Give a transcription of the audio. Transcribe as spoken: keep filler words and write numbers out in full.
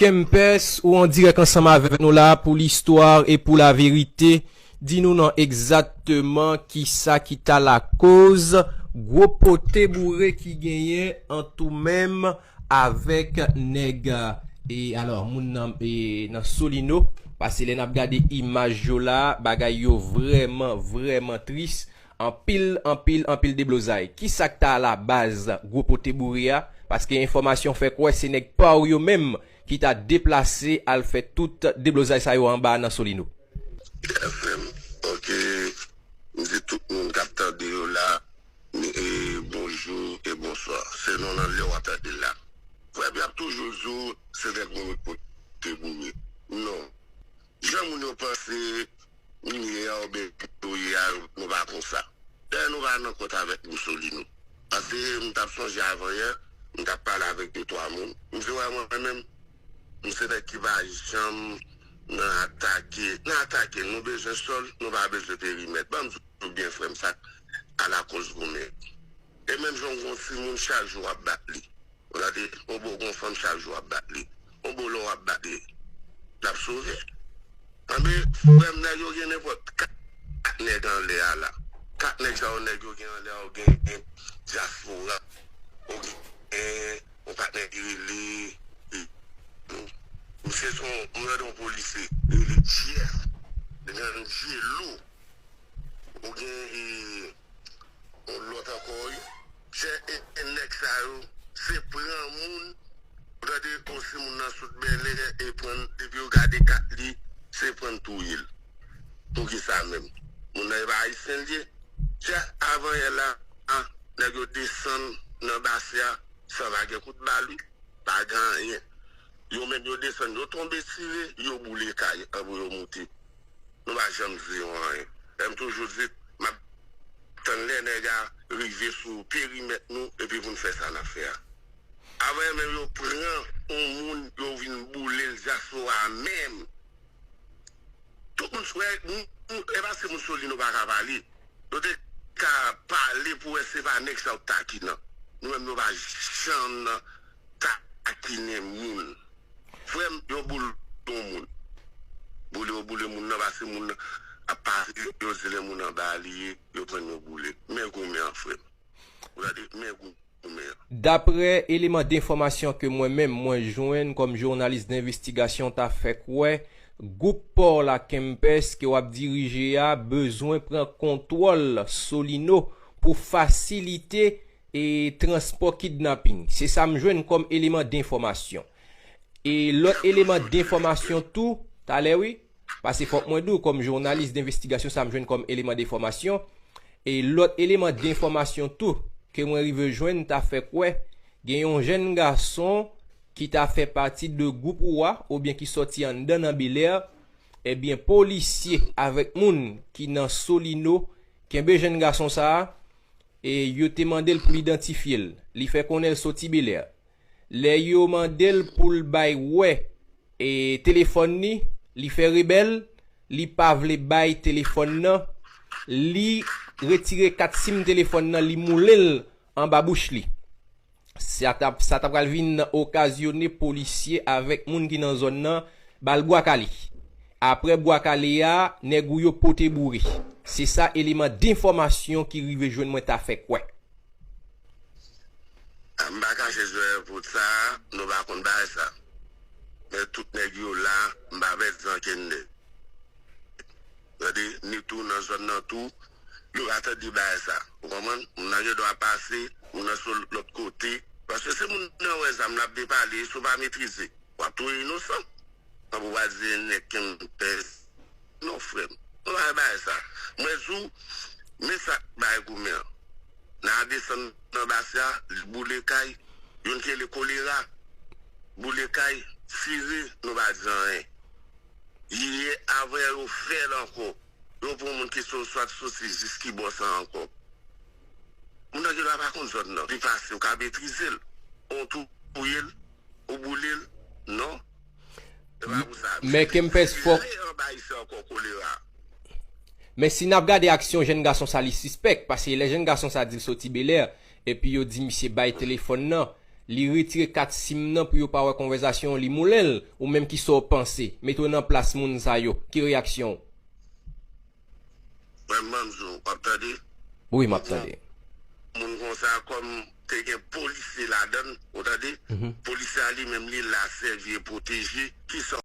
Kempès, ou an dirèk ansanm avèk nou la pou listwa e pou laverite. Di nou non egzakteman kisa ki ta lakoz gwo pote boure ki genyen ant ou menm avèk nèg, e alò, moun nan, e, nan Solino, paske lè n ap gade imaj yo la, bagay yo vrèman, vrèman tris. Anpil, anpil, anpil deblozay. Kisa k ta alabaz gwo pote boure a? Paske enfòmasyon fè kwè se nèg pa w yo menm ki ta deplase al fè tout deblozay sa yo anba nan Solino. F M, ok, m di tout moun k ap tande yo la, e, bonjou e bonswa. Se non nan lè w ap tande l la. Frè m, y ap toujou di w se nèg moun yo pote boure. Non. Jan moun yo panse nou ye a oubyen nou ye a, nou pa konsa. Dayè, nou pa nan kont avèk Mussolini. Paske m t ap sonje avan yè, m t ap pale avèk de twa moun. M di, wè, mwen menm, m se nèg ki pa janm nan atake. Nan atake, nou bezwen sòl, nou pa bezwen perimèt. Ban m di w byen, frè m, sa k alakòz goumen. E menm jan w gen yon timoun, chak jou w ap bat li. Ou gade, yon bo gon fanm chak jou w ap bat li. Yon bo lè w ap bat li. L ap sove. Anben, frè m, nèg yo gen nenpòt kat nèg anlè a la. Kat nèg sa yo, nèg yo gen anlè a, ou gen, gen dyaspora, ou gen yon patnè ki rele, misye se yon, m tande yon polisye, li rele Jeff, li gen dye lou. Ou gen, e, yon lòt ankò, wi. Chè, e, e nèg sa yo, se pran moun, ou tande, yon timoun nan sot Bèlè, e pran, depi yo gade kat li, se pran touye l. Poukisa menm? Moun nan e pa ayisyen l ye? Chè, avan yè la, a, nèg yo desann nan Basya, san pa gen kout bal, wi. Pa gen anyen. Yo menm yo desann, yo tonbe tire, yo boule kay an pou yo moute. Nou pa janm di yo anyen. Lè m toujou di, m ap tann lè nèg a rive sou perimèt nou, epi pou n fè sa n ap fè a. Avan menm yo pran yon moun, yo vin boule l, dyaspora menm. Tout moun sou, nou, nou, e pa se moun soli nou pa ka pale. Nou te ka pale pou wè se pa nèg sa yo t takinen. Nou menm nou pa janm nan takinen moun. Frè m, yo boule yon moun. Boule yo boule moun nan, paske moun nan ap pase, yo di lè moun anba a li ye, yo pran yo boule. Men goumen an, frè m. Ou gade, men gou- Daprè eleman denfòmasyon ke mwen menm mwen jwenn kòm jounalis denvestigasyon ta fè kwè, gwoup pa w la Kempès ke w ap dirije a bezwen pran kontwòl Solino pou fasilite e transpò kidnaping. Se sa m jwenn kòm eleman denfòmasyon. E lòt eleman denfòmasyon tou, talè wi, paske fòk mwen di w kòm jounalis denvestigasyon sa m jwenn kòm eleman denfòmasyon, e lòt eleman denfòmasyon tou ke mwen rive jwenn ta fè kwè gen yon jèn gason ki ta fè pati de gwoup ou a, oubyen ki sòti anndan nan Belè, ebyen polisye avèk moun ki nan Solino kenbe jèn gason sa a, e yo te mande l pou l idantifye l. Li fè konnen l soti Belè. Lè yo mande l pou l bay wè, e, telefòn li, li fè rebèl, li pa vle bay telefòn nan, li retire kat sim telefòn nan, li moule l anba bouch li. Sa t ap, sa ta pral vin okazyone polisye avèk moun ki nan zòn nan ba l bwa kale. Apre bwa kale a, nèg ou yo pote boure. Se sa eleman denfòmasyon ki rive jwenn mwen ta fè kwè. M pa kache zòrèy pou sa, nou pa konn bagay sa. Men tout nèg yo la, m pa pèdi ankenn nèg. Tande, ni tou nan zòn nan tou, yo pa tande bagay sa. Ou konprann? Moun nan gen dwa pase, moun nan sou lòt kote. Paske se moun nan wè zam l ap depale, si w pa metrize, w ap touye inosan. Ann pou pa di nèg Kempès. Non, frè m. Nou pa bay bagay sa. Mwen di w, men sa k bay goumen an. N a desann nan Basya, boule kay, youn ki rele Kolera, boule kay, tire, nou pa di anyen. Yè, avan yè, yo fè l ankò. Yo pran moun ki sou, swa t soti jis ki bò sa ankò. Moun nan gen dwa pa konn zòn nan. Li pase, ou ka metrize l. Ou touye l, ou boule l. Non. Se pa pou sa. Men Kempès fòk. Vire anba isi ankò Kolera. Men si n ap gade aksyon jèn gason sa, li sispèk, paske lè jèn gason sa di l soti Belè, epi yo di misye bay telefòn nan, Li retire kat sim nan pou yo pa wè konvèzasyon, li moulen l. Ou menm, kisa w panse? Mete w nan plas moun sa yo. Ki reyaksyon w? Mwen, m di w, w ap tande? Wi, m ap tande. Moun konsa, kòm te gen polisye ladan l, ou tande? Polisye a li menm, li la sèvi e pwoteje. Kisa